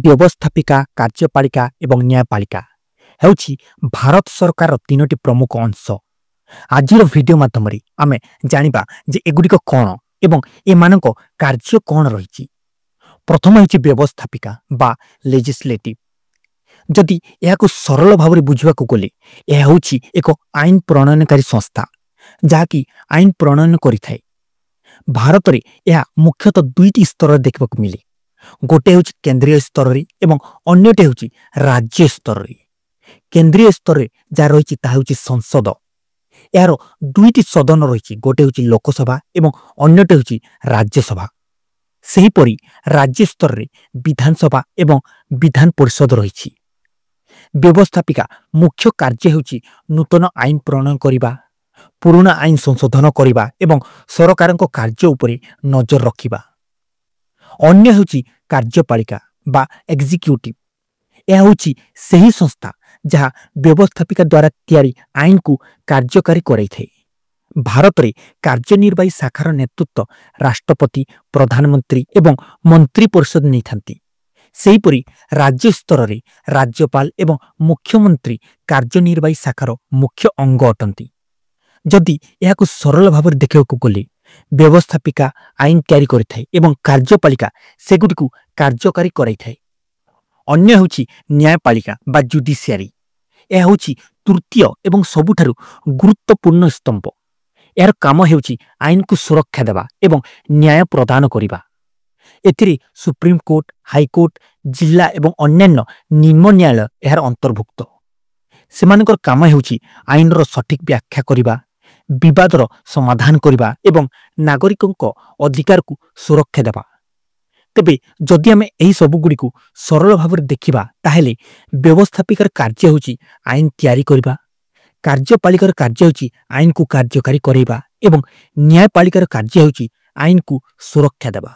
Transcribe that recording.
ବ୍ୟବସ୍ଥାପିକା, କାର୍ଯ୍ୟପାଳିକା ଏବଂ ନ୍ୟାୟପାଳିକା ହେଉଛି ଭାରତ ସରକାରର ତିନୋଟି ପ୍ରମୁଖ ଅଂଶ। ଆଜିର ଭିଡ଼ିଓ ମାଧ୍ୟମରେ ଆମେ ଜାଣିବା ଯେ ଏଗୁଡ଼ିକ କ'ଣ ଏବଂ ଏମାନଙ୍କ କାର୍ଯ୍ୟ କ'ଣ ରହିଛି। ପ୍ରଥମ ହେଉଛି ବ୍ୟବସ୍ଥାପିକା ବା ଲେଜିସ୍ଲେଟିଭ୍। ଯଦି ଏହାକୁ ସରଳ ଭାବରେ ବୁଝିବାକୁ ଗଲେ, ଏହା ହେଉଛି ଏକ ଆଇନ ପ୍ରଣୟନକାରୀ ସଂସ୍ଥା, ଯାହାକି ଆଇନ ପ୍ରଣୟନ କରିଥାଏ। ଭାରତରେ ଏହା ମୁଖ୍ୟତଃ ଦୁଇଟି ସ୍ତରରେ ଦେଖିବାକୁ ମିଳେ। ଗୋଟେ ହେଉଛି କେନ୍ଦ୍ରୀୟ ସ୍ତରରେ ଏବଂ ଅନ୍ୟଟି ହେଉଛି ରାଜ୍ୟ ସ୍ତରରେ। କେନ୍ଦ୍ରୀୟ ସ୍ତରରେ ଯାହା ରହିଛି, ତାହା ହେଉଛି ସଂସଦ। ଏହାର ଦୁଇଟି ସଦନ ରହିଛି, ଗୋଟେ ହେଉଛି ଲୋକସଭା ଏବଂ ଅନ୍ୟଟି ହେଉଛି ରାଜ୍ୟସଭା। ସେହିପରି ରାଜ୍ୟ ସ୍ତରରେ ବିଧାନସଭା ଏବଂ ବିଧାନ ପରିଷଦ ରହିଛି। ବ୍ୟବସ୍ଥାପିକା ମୁଖ୍ୟ କାର୍ଯ୍ୟ ହେଉଛି ନୂତନ ଆଇନ ପ୍ରଣୟନ କରିବା, ପୁରୁଣା ଆଇନ ସଂଶୋଧନ କରିବା ଏବଂ ସରକାରଙ୍କ କାର୍ଯ୍ୟ ଉପରେ ନଜର ରଖିବା। ଅନ୍ୟ ହେଉଛି କାର୍ଯ୍ୟପାଳିକା ବା ଏକ୍ଜିକ୍ୟୁଟିଭ। ଏହା ହେଉଛି ସେହି ସଂସ୍ଥା ଯାହା ବ୍ୟବସ୍ଥାପିକା ଦ୍ୱାରା ତିଆରି ଆଇନକୁ କାର୍ଯ୍ୟକାରୀ କରାଇଥାଏ। ଭାରତରେ କାର୍ଯ୍ୟନିର୍ବାହୀ ଶାଖାର ନେତୃତ୍ୱ ରାଷ୍ଟ୍ରପତି, ପ୍ରଧାନମନ୍ତ୍ରୀ ଏବଂ ମନ୍ତ୍ରୀ ପରିଷଦ ନେଇଥାନ୍ତି। ସେହିପରି ରାଜ୍ୟ ସ୍ତରରେ ରାଜ୍ୟପାଳ ଏବଂ ମୁଖ୍ୟମନ୍ତ୍ରୀ କାର୍ଯ୍ୟନିର୍ବାହୀ ଶାଖାର ମୁଖ୍ୟ ଅଙ୍ଗ ଅଟନ୍ତି। ଯଦି ଏହାକୁ ସରଳ ଭାବରେ ଦେଖିବାକୁ ଗଲେ, ବ୍ୟବସ୍ଥାପିକା ଆଇନ ତିଆରି କରିଥାଏ ଏବଂ କାର୍ଯ୍ୟପାଳିକା ସେଗୁଡ଼ିକୁ କାର୍ଯ୍ୟକାରୀ କରାଇଥାଏ। ଅନ୍ୟ ହେଉଛି ନ୍ୟାୟପାଳିକା ବା ଜୁଡିସିଆରୀ। ଏହା ହେଉଛି ତୃତୀୟ ଏବଂ ସବୁଠାରୁ ଗୁରୁତ୍ୱପୂର୍ଣ୍ଣ ସ୍ତମ୍ଭ। ଏହାର କାମ ହେଉଛି ଆଇନକୁ ସୁରକ୍ଷା ଦେବା ଏବଂ ନ୍ୟାୟ ପ୍ରଦାନ କରିବା। ଏଥିରେ ସୁପ୍ରିମକୋର୍ଟ, ହାଇକୋର୍ଟ, ଜିଲ୍ଲା ଏବଂ ଅନ୍ୟାନ୍ୟ ନିମ୍ନ ନ୍ୟାୟାଳୟ ଏହାର ଅନ୍ତର୍ଭୁକ୍ତ। ସେମାନଙ୍କର କାମ ହେଉଛି ଆଇନର ସଠିକ ବ୍ୟାଖ୍ୟା କରିବା, ବିବାଦର ସମାଧାନ କରିବା ଏବଂ ନାଗରିକଙ୍କ ଅଧିକାରକୁ ସୁରକ୍ଷା ଦେବା। ତେବେ ଯଦି ଆମେ ଏହି ସବୁଗୁଡ଼ିକୁ ସରଳ ଭାବରେ ଦେଖିବା, ତାହେଲେ ବ୍ୟବସ୍ଥାପିକାର କାର୍ଯ୍ୟ ହେଉଛି ଆଇନ ତିଆରି କରିବା, କାର୍ଯ୍ୟପାଳିକାର କାର୍ଯ୍ୟ ହେଉଛି ଆଇନକୁ କାର୍ଯ୍ୟକାରୀ କରାଇବା ଏବଂ ନ୍ୟାୟପାଳିକାର କାର୍ଯ୍ୟ ହେଉଛି ଆଇନକୁ ସୁରକ୍ଷା ଦେବା।